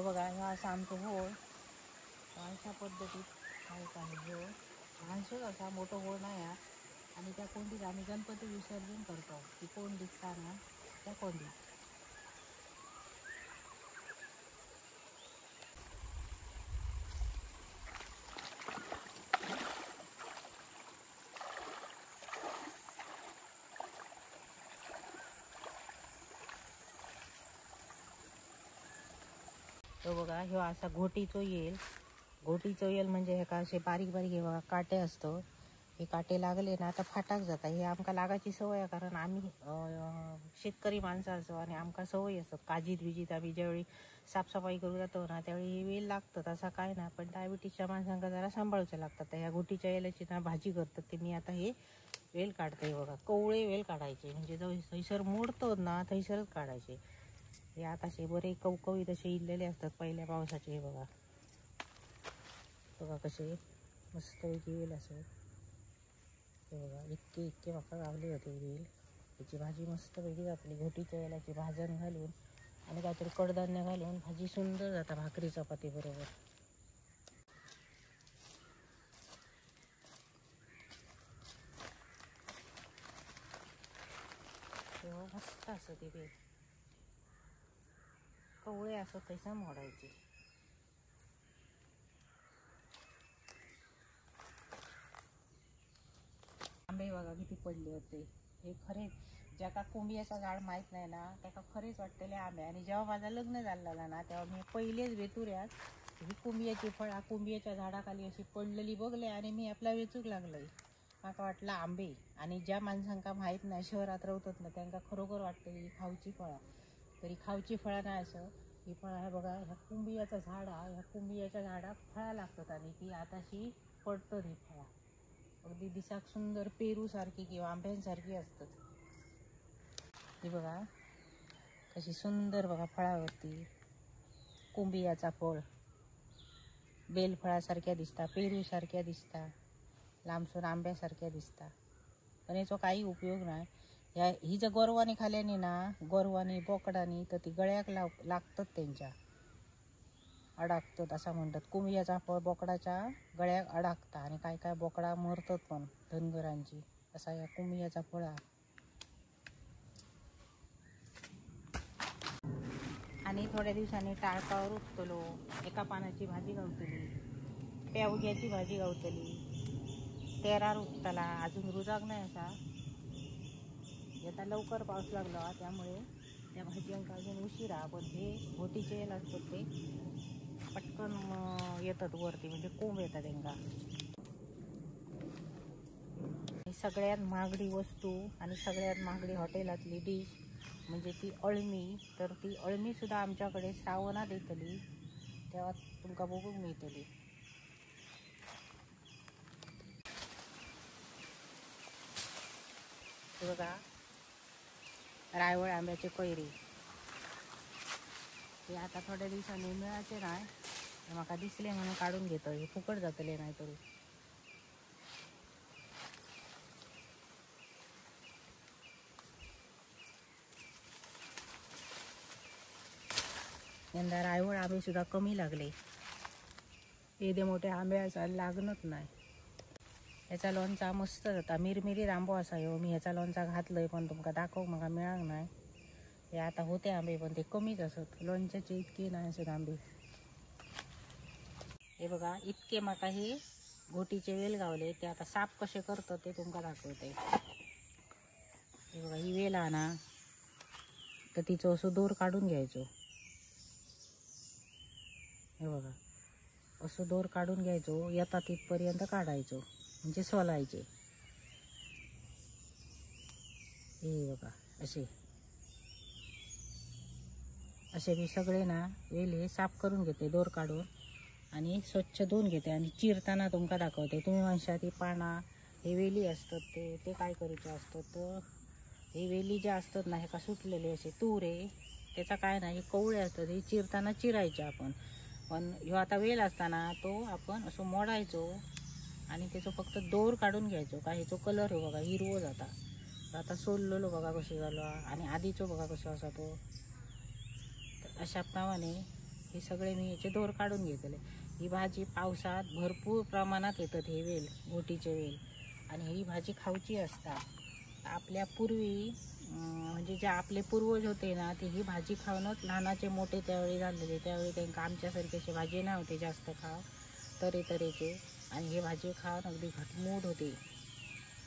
तो बघा ह्यो असा आमचो होळ अशा पद्धतीत आहे ह्यो ल्हानसोच असा मोठो होळ नाही हा। आणि त्या कोंडीत आम्ही गणपती विसर्जन करतो, ती कोंड दिसता ना त्या कोंडीत। तो बघा ह्यो असा घोटीचो येल, घोटीचो येल म्हणजे हेका असे बारीक बारीक हे बघा काटे असतो, हे काटे लागले ना आता फाटाक जाता। हे आमका लागायची सवय आहे, कारण आम्ही शेतकरी माणसं असो आणि आमका सवय असत काजीत बिजीत आम्ही ज्यावेळी साफसफाई करू जातो ना त्यावेळी हे वेल लागतात, असा काय ना, पण डायबिटीसच्या माणसांका जरा सांभाळूचे लागतात। तर ह्या घोटीच्या येलाची ना भाजी करतात, ते मी आता हे वेल काढते बघा, कवळे वेल काढायचे म्हणजे जो थंयसर मोडतो ना थंयसरच काढायचे। हे आता असे बरे कवकवीत असे इल्लेले असतात पहिल्या पावसाचे, हे बघा बघा कसे मस्तपैकी वेल असत। हे बघा इतके इतके म्हाका गावले होते वेल, त्याची भाजी मस्तपैकी जातली घोटीच्या वेलाची भाजण घालून आणि काहीतरी कडधान्य घालून भाजी सुंदर जाता भाकरी चपाती बरोबर। तेव्हा मस्त असं ते वेल कवळे असं तसं मोडायचे। आंबे बघा किती पडले होते, हे खरेच ज्याका कोंबियाचं झाड माहीत नाही ना त्याका खरेच वाटतले आंबे। आणि जेव्हा माझं लग्न झालेलं ना तेव्हा मी पहिलेच वेतुऱ्यात ही कोंबियाची फळा कोंबियाच्या झाडाखाली अशी पडलेली बघले आणि मी आपला वेचूक लागलंय, म्हाका वाटलं आंबे। आणि ज्या माणसांका माहीत नाही शहरात राहतात ना त्यांना खरोखर वाटतं ही खाऊची फळा, तरी खाऊची फळा नाही असं ही फळा। ह्या बघा ह्या कुंबियाचं झाड, ह्या कुंबियाच्या झाडाक फळा लागतात आणि ती आताशी पडतात ही फळा, अगदी दिसाक सुंदर पेरूसारखी किंवा आंब्यांसारखी असतात। ही बघा कशी सुंदर बघा फळावरती कुंबियाचा फळ बेलफळासारख्या दिसता, पेरूसारख्या दिसता, लांबसून आंब्यासारख्या दिसता, पण याचो काही उपयोग नाही। ह्या ही जर गोरवानी खाल्यानी ना, गोरवानी बोकडानी तर ती गळ्याक लागतात त्यांच्या, अडाकतात असं म्हणतात। कुंबियाचा फळ बोकडाच्या गळ्याक अडाकता आणि काय काय बोकडा मरतात पण धनगरांची, असा या कुंबियाचा फळ। आणि थोड्या दिवसांनी टाळकावर उठतलो, एका पानाची भाजी गावतली, पेवग्याची भाजी गावतली, तेरार उठतला, अजून रुजाग नाही असा, आता लवकर पाऊस लागला त्यामुळे त्या भाज्यांका अजून उशिरा, पण हे घोटीचे येल असतात ते पटकन येतात वरती, म्हणजे कोंब येतात त्यांना। सगळ्यात महागडी वस्तू आणि सगळ्यात महागडी हॉटेलातली डिश म्हणजे ती अळमी, तर ती अळमी सुद्धा आमच्याकडे श्रावणात येतली तेव्हा तुमका बघूक मिळतली। बघा रायवळ आंब्याचे कैरी, ते आता थोड्या दिवसांनी मिळाचे नाही, म्हाका दिसले म्हणून काढून घेतो, हे फुकट जातले नाही तरी। यंदा रायवळ आंबे सुद्धा कमी लागले, एदे मोठे आंबे असा लागणच नाही। ह्याचा लोणचा मस्त जाता, मिरमिरीत आंबो असा ह्यो, मी ह्याचा लोणचा घातलंय पण तुमका दाखवूक म्हाका मिळाक नाही। हे आता होते आंबे पण ते कमीच असत, लोणच्याचे इतके नाही असत आंबे। हे बघा इतके म्हाका हे घोटीचे वेल गावले, ते आता साफ कसे करतात ते तुमका दाखवते। हे बघा ही वेल हा ना, तर तिचो असो दोर काढून घ्यायचो, हे बघा असं दोर काढून घ्यायचो, येता तिथपर्यंत काढायचो म्हणजे सोलायचे। हे बघा असे असे मी सगळे ना वेल हे साफ करून घेते दोर काढून आणि स्वच्छ धुवून घेते आणि चिरताना तुमका दाखवते। तुम्ही म्हणशा ती पाना हे वेली असतात ते ते काय करूचे असतात, तर हे वेली ज्या असतात ना हे का सुटलेले असे तुरे त्याचा काय नाही, हे कवळे असतात, हे चिरताना चिरायचे आपण, पण ह्यो आता वेल असताना तो आपण असं मोडायचो आणि त्याचो फक्त दोर काढून घ्यायचो, का ह्याचो कलर हो बघा हिरवो जाता। आता सोललेलो बघा कसो झालो आणि आधीचो बघा कसो असा तो। तर अशा प्रमाणे हे सगळे मी याचे दोर काढून घेतले. ही भाजी पावसात भरपूर प्रमाणात येतात हे वेल, घोटीचे वेल, आणि ही भाजी खाऊची असता. आपल्या पूर्वी म्हणजे जे आपले पूर्वज होते ना ते ही भाजी खाऊनच लहानाचे मोठे त्यावेळी झालेले. त्यावेळी त्यांना आमच्यासारखे भाजी नव्हते जास्त खाव तऱ्हेतऱ्हेचे, आणि हे भाजी खाऊन अगदी घटमूट होते,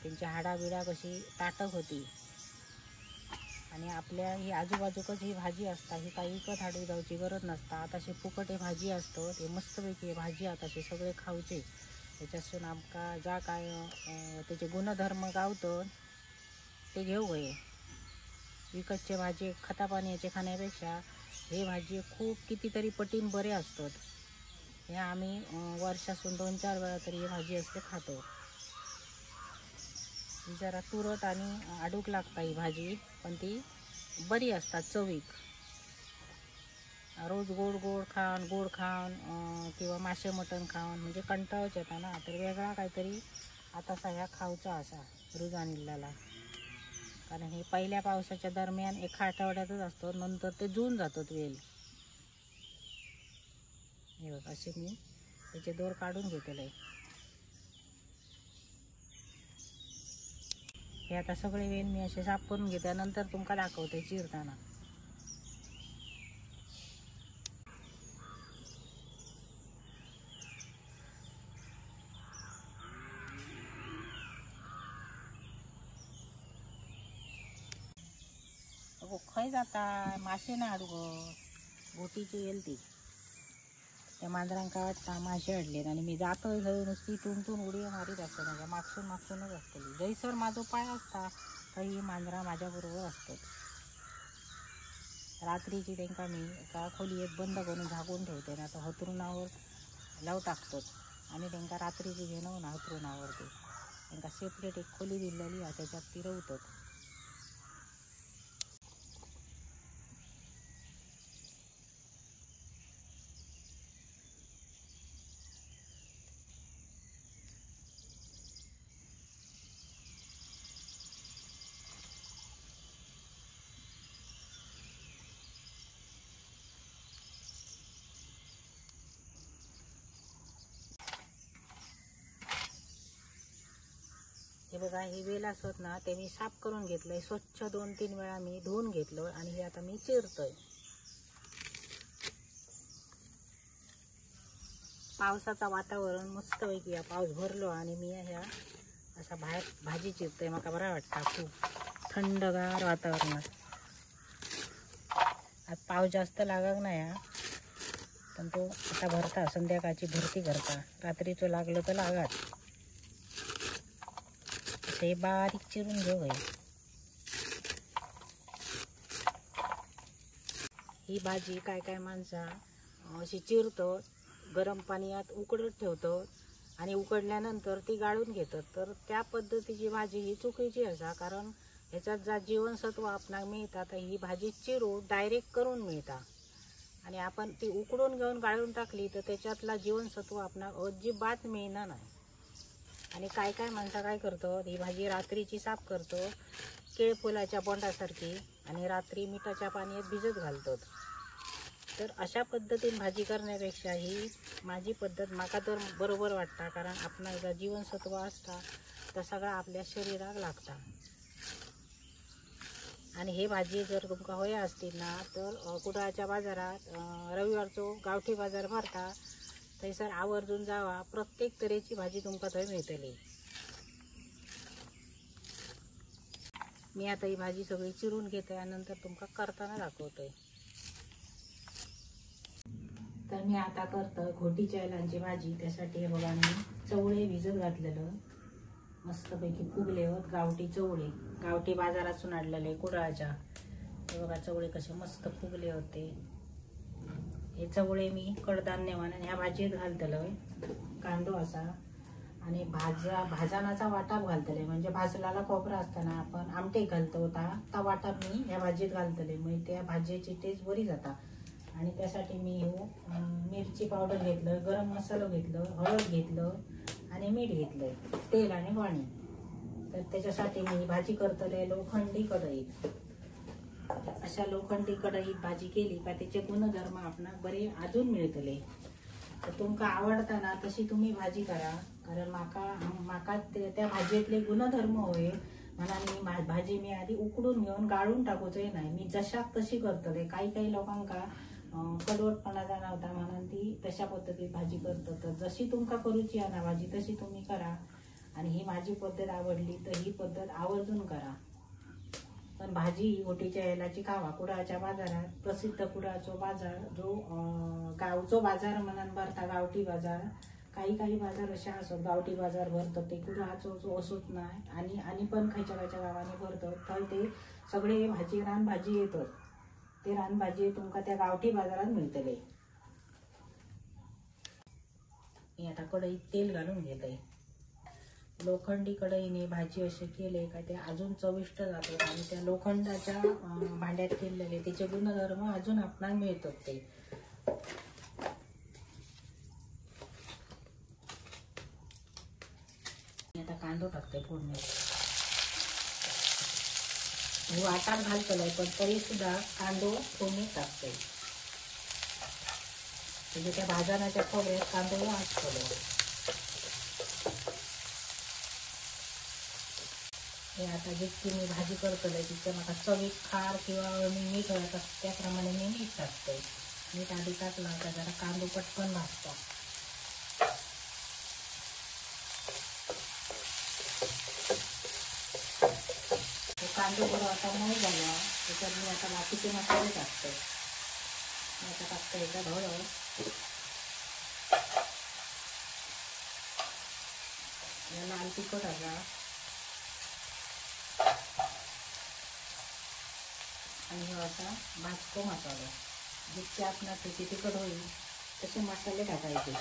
त्यांच्या हाडाबिडा कशी ताटक होती. आणि आपल्या ही आजूबाजूकच ही भाजी असता, ही काही विकत हाडू जायची गरज नसता. आताशी फुकट हे भाजी असतो, ते मस्तपैकी भाजी आताशी सगळे खावचे. त्याच्यासून आमका ज्या काय त्याचे गुणधर्म गावतो ते घेऊ गये. विकतचे भाजी खता पाण्याचे खाण्यापेक्षा हे भाजी खूप कितीतरी पटीन बरे असतात. हे आम्ही वर्षासून 2-4 वेळा तरी हे भाजी असते खातो. ही जरा तुरट आणि आडूक लागता ही भाजी, पण ती बरी असतात चवीक. रोज गोड गोड खाऊन गोड खाऊन किंवा मासे मटण खाऊन म्हणजे कंटाळच येता ना, तर वेगळा काहीतरी आता ह्या खाऊचा असा रुजान इल्लाला. कारण हे पहिल्या पावसाच्या दरम्यान एका आठवड्यातच असतो, नंतर ते जून जातात वेल. हे बघ असे मी त्याचे दोर काढून घेतले. हे आता सगळे वेल मी असे साफ करून घेते, नंतर तुमका दाखवते चिरताना. अगो खंय जाता मासे ना हाडू गो, बोटीची येल ती. त्या मांजरांका वाटता मासे हाडलेत आणि मी जातोय थंय नुसती तुमतून उडी मारीत असते, माझ्या मागसून मागसूनच असतली. जैसर माझो पाय असता थंय मांजरा माझ्या बरोबर असतात. रात्रीची तेंका मी एका खोलयेत बंद करून झाकून ठेवते ना, तर हतरुणावर लाव टाकतात आणि तेंका रात्रीची घेणं ना हतरुणावर ते तेंका सेपरेट एक खोली दिलेली आहे, त्याच्यात ती रवतात. हे बघा हे वेल असत ना ते मी साफ करून घेतलंय, स्वच्छ 2-3 वेळा मी धुवून घेतलं आणि हे आता मी चिरतोय. पावसाचा वातावरण मस्तपैकी या पाऊस भरलो आणि मी ह्या असा बाहेर भाजी चिरतोय, मला बरं वाटतं खूप थंडगार वातावरणात. आज पाऊस जास्त लागत नाही हा, पण तो आता भरता संध्याकाळची भरती करता, रात्रीचं लागलं तर लागत. ते बारीक चिरून घेऊ. ही भाजी काय काय माणसा अशी चिरतो, गरम पाण्यात उकडत ठेवतो आणि उकडल्यानंतर ती गाळून घेतात. तर त्या पद्धतीची भाजी ही चुकीची असा, कारण ह्याच्यात ज्या जीवनसत्व आपणाक मिळता तर ही भाजी चिरून डायरेक्ट करून मिळता, आणि आपण ती उकडून घेऊन गाळून टाकली तर त्याच्यातला जीवनसत्व आपणाक अजिबात मिळणार नाही. आणि काय काय माणसं काय करतो, ही भाजी रात्रीची साफ करतो केळफुलाच्या बोंडासारखी आणि रात्री मिठाच्या पाण्यात भिजत घालतो. तर अशा पद्धतीने भाजी करण्यापेक्षा ही माझी पद्धत माका तर बरोबर वाटता, कारण आपणाक जो जीवनसत्व असता तर सगळा आपल्या शरीराक लागता. आणि हे भाजी जर तुमका हवे असतील ना तर कुडाळच्या बाजारात रविवारचो गावठी बाजार भरता, थंयसर आवर्जून जावा, प्रत्येक तरेची भाजी तुमका थंय मेळटली. मी आता ही भाजी सगळी चिरून घेते आणि नंतर तुमका करताना दाखवते. तर मी आता करतो घोटीच्या वेलांची भाजी. त्यासाठी हे बघा मी चवळे भिजत घातलेलं, मस्तपैकी फुगले होत गावठी चवळे, गावठी बाजारातून आणलेले कुडाळच्या. हे बघा चवळे कसे मस्त फुगले होते. हे चवळे मी कडधान्य म्हणून ह्या भाजयेत घालतलोय, कांदो असा आणि भाजनाचा वाटाप घालतले, म्हणजे भाजलेला खोबरा असताना आपण आमटे घालतो ता वाटाप मी ह्या भाजयेत घालतले, म्हणजे त्या भाजयेची टेस्ट बरी जाता. आणि त्यासाठी मी हो मिरची पावडर घेतलं, गरम मसालो घेतलं, हळद घेतलं आणि मीठ घेतलं, तेल आणि पाणी. तर त्याच्यासाठी मी भाजी करतले लोखंडी कढईत. अशा लोखंडी कढईत भाजी केली का त्याचे गुणधर्म आपणाक बरे अजून मिळतले। तर तुमका आवडता ना तशी तुम्ही भाजी करा, कारण माका माका त्या भाजयेतले गुणधर्म होय म्हणून मी भाजी मी आधी उकडून घेऊन गाळून टाकूचंय नाही, मी जशाक तशी करतले। काही काही लोकांका कडवटपणा जाणवता म्हणून ती तशा पद्धतीत भाजी करतात। तर जशी तुमका करूची आहे ना भाजी तशी तुम्ही करा, आणि ही माझी पद्धत आवडली तर ही पद्धत आवर्जून करा। पण भाजी गोटीच्या येलाची खावा। कुडाळच्या बाजारात प्रसिद्ध कुडाळचो बाजार जो गावचो बाजार म्हणून भरता, गावठी बाजार, काही काही बाजार असे असत गावठी बाजार भरतात ते कुडाळचो जो असोच नाही, आणि आणि पण खयच्या खयच्या गावांनी भरतात, थंय ते सगळे भाजी रानभाजी येतात, ते रानभाजी तुमका त्या गावठी बाजारात मिळतले। मी आता कढईत तेल घालून घेते। लोखंडी कढईने भाजी असे केले का ते अजून चविष्ट जातात, आणि त्या लोखंडाच्या भांड्यात केलेले त्याचे गुणधर्म अजून आपणाक मिळतात ते। मी आता कांदो टाकते फोडणीत, वाटात घालतलोय पण तरी सुद्धा कांदो फोडणीत टाकते, म्हणजे त्या भाजणाच्या खोबऱ्यात कांदो वाटतलो। हे आता जितकी मी भाजी करतले तितके म्हाका चवीक खार किंवा मीठ हवे त्याप्रमाणे मी मीठ टाकते। मीठ आधी टाकला का जरा कांदो पटकन भाजता। तो कांदो बरो आता मऊ झाला, त्याच्यात मी आता बाकीचे मसाले टाकते। मी आता टाकते ह्याच्यात हळद, लाल तिखट आसा, आणि हो असा भाजको मसालो, जितके आपणाक त्याची तिखट होईल तसे मसाले टाकायचे।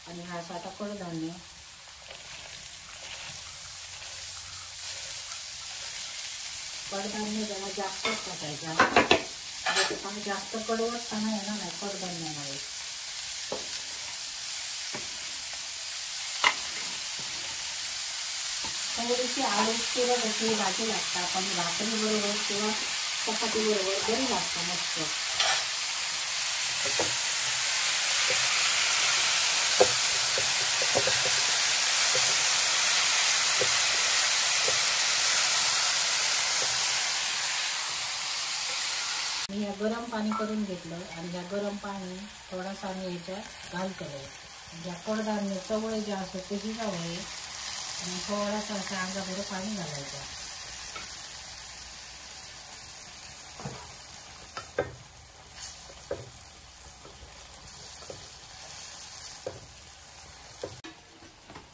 आणि हा असा आता कडधान्य, कडधान्य जरा जास्तच टाकायचा, म्हणजे जास्त कडवटपणा येणार नाही कडधान्यामुळे। थोडीशी आळू किंवा तशी भाजी लागतात, पण भाकरी बरोबर किंवा चपाती बरोबर बरी लागतं मस्त। मी ह्या गरम पाणी करून घेतलं आणि ह्या गरम पाणी थोडासा मी ह्याच्यात घालतलो, म्हणजे कडधान्य चवळे जे असत ते शिजावळे, आणि थोडासा असा अंगाबरोबर पाणी घालायचं।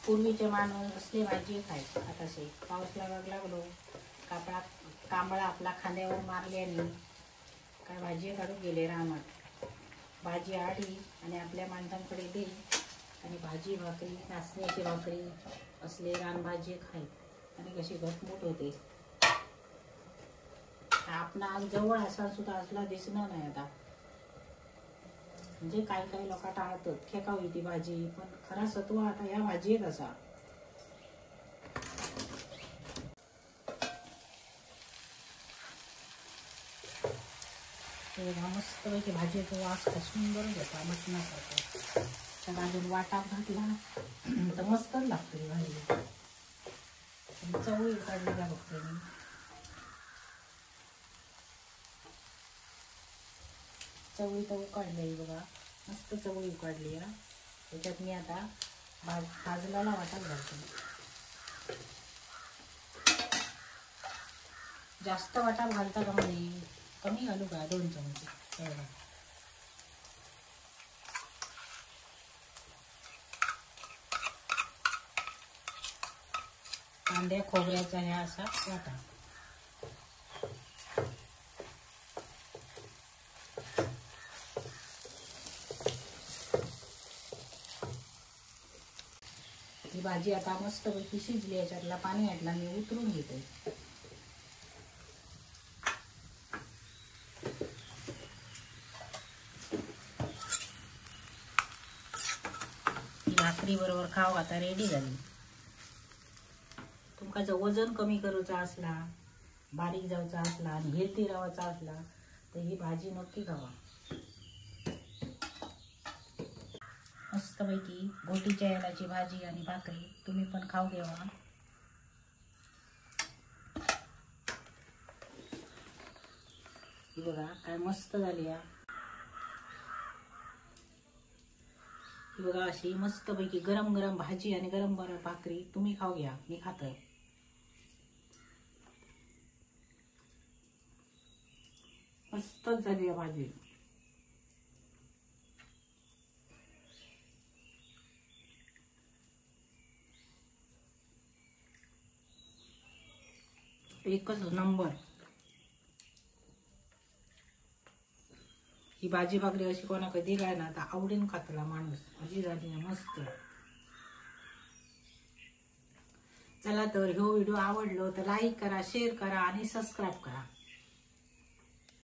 पूर्वीचे माणूस असले भाजी खायचे, आताशे पाऊस लागायला लागलो कापडा कांबळा आपला खांद्यावर मारल्याने काय भाजी काढून गेले रानात, भाजी आडी आणि आपल्या माणसांकडे दे, आणि भाजी भाकरी नाचण्याची भाकरी असले रानभाजी खायत आणि कशी घटमुट होते। आपला आज जवळ असा सुद्धा असला दिसणार नाही आता, म्हणजे काही काही लोक टाळतात खेकावी ती भाजी, पण खरा सत्व आता ह्या भाजीत असा। मस्तपैकी भाजीचा वास सुंदर घेता मटणासारखा, त्याला अजून वाटाप घातला तर मस्तच लागते भाजी। चवळी काढली का बघते मी, चवळी तर उकाडली बघा, मस्त चवळी उकाडली आहे। त्याच्यात मी आता भाजलेला वाटाप घालते, जास्त वाटाप घालता का म्हणे कमी घालू का, 2 चमचे एवढा। कांद्या खोबऱ्याचा ह्या असा वाटा। ही भाजी आता मस्तपैकी शिजली, याच्यातला पाणी आटला, मी उतरून घेते। भाकरी बरोबर खाव आता रेडी झाली। तुमका जर वजन कमी करूचा असला, बारीक जावचा असला आणि हेल्दी राहायचा असला तर ही भाजी नक्की खावा। मस्तपैकी गोटीच्या यालाची भाजी आणि भाकरी तुम्ही पण खाऊ घ्यावा। ही बघा काय मस्त झाली हा। ही बघा अशी मस्तपैकी गरम गरम भाजी आणि गरम गरम भाकरी तुम्ही खाऊ घ्या, मी खातोय। मस्तच झाली आहे भाजी। एकच नंबर ही भाजी भाकरी अशी कोणाक दिलाय ना तर आवडीन खातला माणूस, भाजी झाली ना मस्त। चला तर ह्यो व्हिडिओ आवडलो तर लाईक करा, शेअर करा आणि सबस्क्राईब करा।